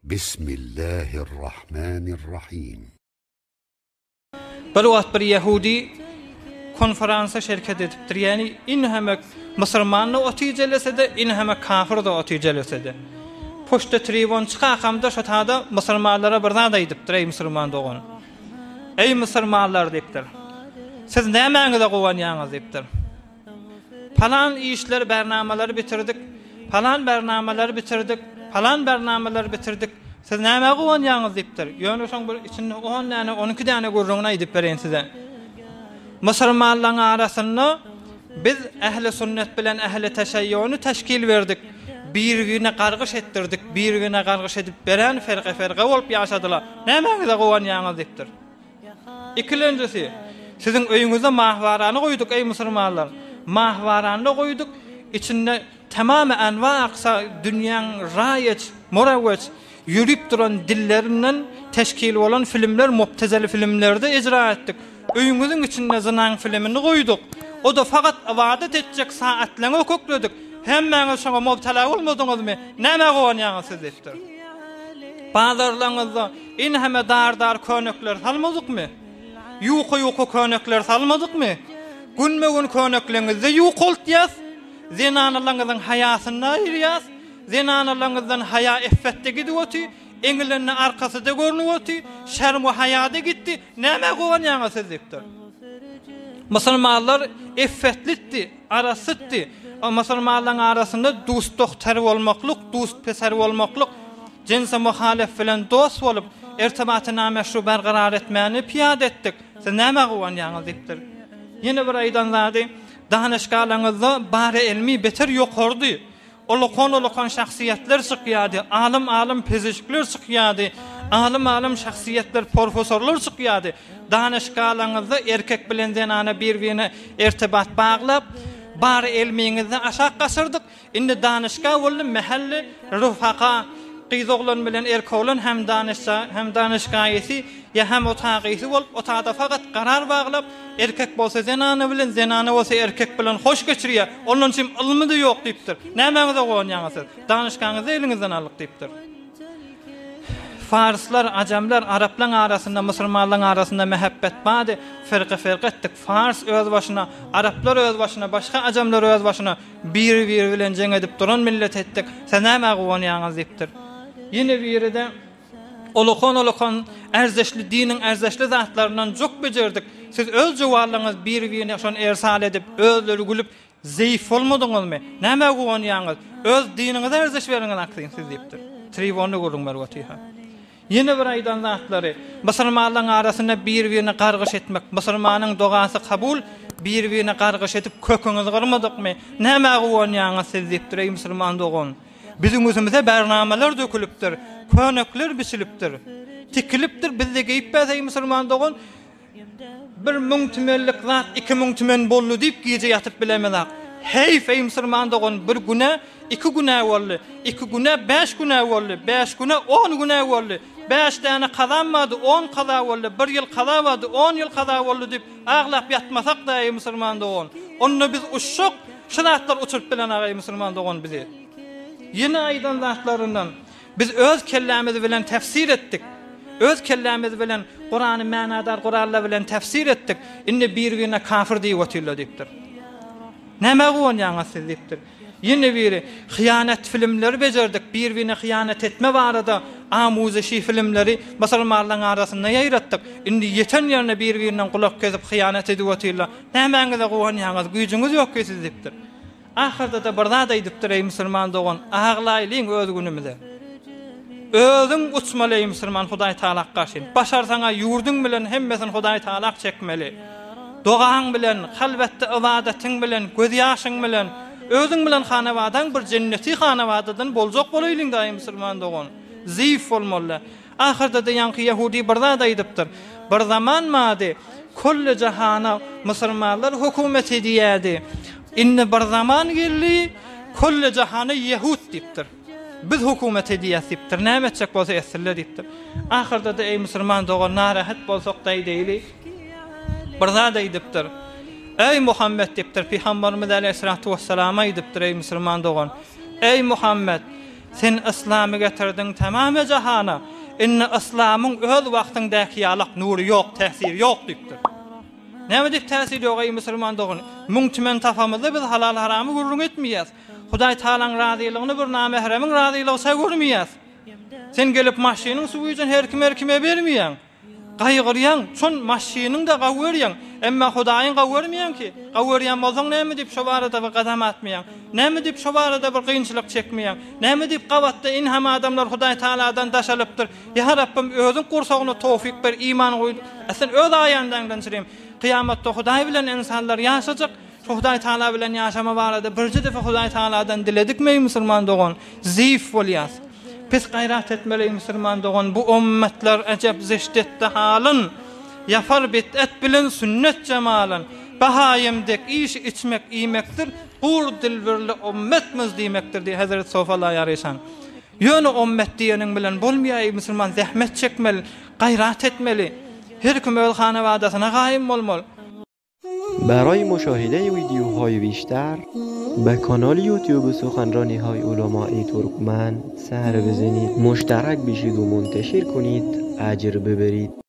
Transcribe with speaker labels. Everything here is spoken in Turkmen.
Speaker 1: Bismillahirrahmanirrahim.
Speaker 2: Bir wagt bir ýehudi konferansa şerket edipdir. Ýagny inheme musurman-da otyr jelesede, inheme kafir-da otyr jelesede. Poçta tribunçy kakam-da şo tada musurmanlara bir zat aýdypdyr, Eý musurman dogan! Eý musurmanlar diýipdir. Siz nämäňize guwanýaňyz diýipdir. Palan işler bernamalar bitirdik, palan bernamalar bitirdik, palan bernamalar bitirdik. Siz nämä guwanýaňyz diýipdir. Ýöne şoň bir içinde on däne, on iki däne gürrüňini aýdyp bereýin size. Musulmanlaryň arasynda biz ähli sünnet bilen ähli teşeýýuny teşkil berdik. Bir-birine gargyş etdirdik, bir-birine gargyş edip beren ferge-ferge bolup ýaşadylar. Nämäňize guwanýaňyz diýipdir. Ikilenjisi, siziň öýüňizde mahwarany goýduk, eý musulmanlar! Mahwarany-da goýduk, içinde tamamy anwa-aksa dünýäň raýeç, murewweç, ýörüp duran dillerinden teşkil bolan filmler, mubtezeli filmleri-de ejra etdik. Öýüňiziň içinde zynaň filimini goýduk. O-da fakat ybadat etjek saatlaňy kökledik. Hemmäňiz şoňa mubtala bolmadyňyzmy? Nämä guwanýaňyz siz diýipdir. Bazarlaňyzda Inheme dar-dar könekler salmadykmy? Ýuka-ýuka könekler salmadykmy? Günbe-gün könekleňizde ýukaltýas, zenanalaňyzyň haýasyny aýyrýas, zenanalaňyzdan haýa effetde gidip oty, eňilende arkasyda görnüp oty, şerm we haýa-da gitdi, nämä guwanýaňyz siz diýipdir. Musulmanlar effetlitdi, arassytdy. Musulmanlaryň arasynda dust-dogtar bolmaklyk, dust-peser bolmaklyk, Jynsa muhalef bilen dost bolup, irtibaty nameşru bergarar etmäni pyýada etdik. Siz nämä guwanýaňyz? diýipdir. Ýene bir aýdan zady, Danyşgalaňyzda bary elmi beter ýokardy. Ulakan-ulakan şahsyýetler çykýardy, alym-alym pezişkler çykýardy, alym-alym şahsyýetler, porfesorlar çykýardy. Danyşgalaňyzda erkek bilen zenana bir-birine irtibat baglap, bary elmiňizde aşak gaçyrdyk. Indi danyşga boldy mähelle rufaka gyz oglan bilen erk oglan hem danyşja hem danyşgaýysy ýa hem otagysy bolup otada fakat karar baglap erkek bolsa zenana bilen zenana bolsa erkek bilen hoş geçirýä ondan çym ylmy-da ýok diýipdir nämäňize guwanýaňyz siz danyşgaňyzy eliňizden aldyk diýipdir. Farslar, ajamlar, araplaň arasynda, musulmanlaň arasynda mähebbet bardy, firka-firka etdik. Fars öz başyna, araplar öz başyna, başga ajamlar öz başyna biri-biri bilen jeň edip duran millet etdik. Siz nämä guwanýaňyz diýipdir. Ýene biri-de Ulakan-ulakan ärzeşli diniň ärzeşli zatlaryndan jok bejerdik. Siz öz jowallaňyz biri-birine şony ersal edip, özleri gülüp, Zeýif bolmadyňyzmy? Nämä guwanýaňyz? Öz diniňize erzeş beriňiz aksyn siz diýipdir. Tribunda gürrüň berip otyr-ha. Ýene bir aýdan zatlary, musulmanlaryň arasynda bir-birine gargyş etmek, musulmanyň dogasy kabul, bir-birine gargyş edip köküňizi gyrmadykmy? Nämä guwanýaňyz siz diýipdir, eý musulman dogan. Biziň üstümize bernamalar dökülipdir, könekler biçilipdir, tikilipdir, biz-de geýip bäs eý musulman dogan. 1000 tümenlik zat 2000 tümen boldy diýip gije ýatyp bilemezak. Heýf eý musulman dogan bir günä iki günä boldy. Iki günä bäş günä boldy. Bäş günä on günä boldy. Bäş däne kazam bardy on kaza boldy. Bir ýyl kaza bardy on ýyl kaza boldy diýip aglap ýatmasak-da eý musulman dogan. Onda biz uçsak şu zatlar uçuryp bilenak eý musulman dogan bizi. Ýene aýdan zatlaryndan. Biz öz kellämiz bilen tefsir etdik. Öz kellämiz bilen Kurany mänadar gurallar bilen tefsir etdik. Indi bir-birine kafir diýip otyrlar diýipdir. Nämä guwanýaňyz siz diýipdir. Ýene biri, hyýanat filmleri bejerdik, bir-birine hyýanat etme barada amuzişi filmleri musulmanlaryň arasynda ýaýratdyk. Indi ýeten ýerine bir-birinden gulak kesip hyýanat edip otyrlar. Nämäňize guwanýaňyz, güýjüňiz ýok-ki siz diýipdir. Ahyrda-da bir zat aýdypdyr, Eý, musulman dogan, aglaýlyň öz günümize. Özüň uçmaly, eý, musulman, Hudaý Tagalak garşy. Başarsaň-a ýurduň bilen hemmesini Hudaý Tagalak çekmeli. Dogaň bilen, halwetde ybadatyň bilen, gözýaşyň bilen, özüň bilen hanabadaň bir jenneti hanabadadan boljak bolaýlyň-da, eý, musulman dogan. Zeýif bolmaly. Ahyrda-da ýaňky ýehudy bir zat aýdypdyr. Bir zaman bardy, külli jahana musulmanlar hökümet edýärdi. Indi bir zaman geldi, külli jahana ýehut diýipdir. Biz hökümet edýäs diýipdir. Näme etjek bolsa etsinler diýipdir. Ahyrda-da eý musulman dogan narahat bolsak-da aýdaýly. Bir zat aýdypdyr. Eý Muhammet diýipdir, Pygamberimiz aleýhissalatu wessalama aýdypdyr, eý musulman dogan. Eý Muhammet! Sen yslamy getirdiň tamamy jahana, indi yslamyň öz wagtyňdaky ýalak nury ýok, täsiri ýok diýipdir. Näme diýip täsiri ýok eý musulman dogan? Müň tümen tapamyzda biz halal-haramy gürrüň etmeýäs. Hudaý Tagalaň razylygyny bir namähremiň razylygyça görmeýäs. Sen gelip maşynyň suwyjyn her kim-her kime bermeýäň. Gaýgyrýaň, şon maşynyň-da gawy görýäň. Emma Hudaýyň gawy görmeýäň ki. Gawy görýän bolsaň näme diýip şo barada bir gadam atmaýaň? Näme diýip şo barada bir kynçylyk çekmeýäň? Näme diýip gabatda inham adamlar Hudaý Tagaladan daş alypdyr. Ýa Rabbym özüň gursagyna towfyk ber, iman guý. Sen öz aýandaňdan çyrim. Kyýamatda Hudaý bilen ynsanlar ýaşajak. Şu Hudaý Tagala bilen ýaşama barada birje depe Hudaý Tagaladan diledikmi eý musulman dogan? Zeýif bolýas. Pis gaýrat etmeli eý musulman dogan bu ommetler ejep zişt etdi halyn. Ýapar bid'et bilen sünnet jemalyn. Bahaýym dek iş içmek iýmekdir, gur dil birle ommetmiz diýmekdir diýip Hezreti Sofa Allaýar işan. Ýöne ommet diýeniň bilen bolmaýar eý musulman zähmet çekmeli, gaýrat etmeli. Her kim öz hanabadasyna gaýym bolmaly.
Speaker 3: برای مشاهده ویدیوهای بیشتر به کانال یوتیوب سخنرانی های علمای ترکمن سر بزنید مشترک بشید و منتشر کنید اجر ببرید.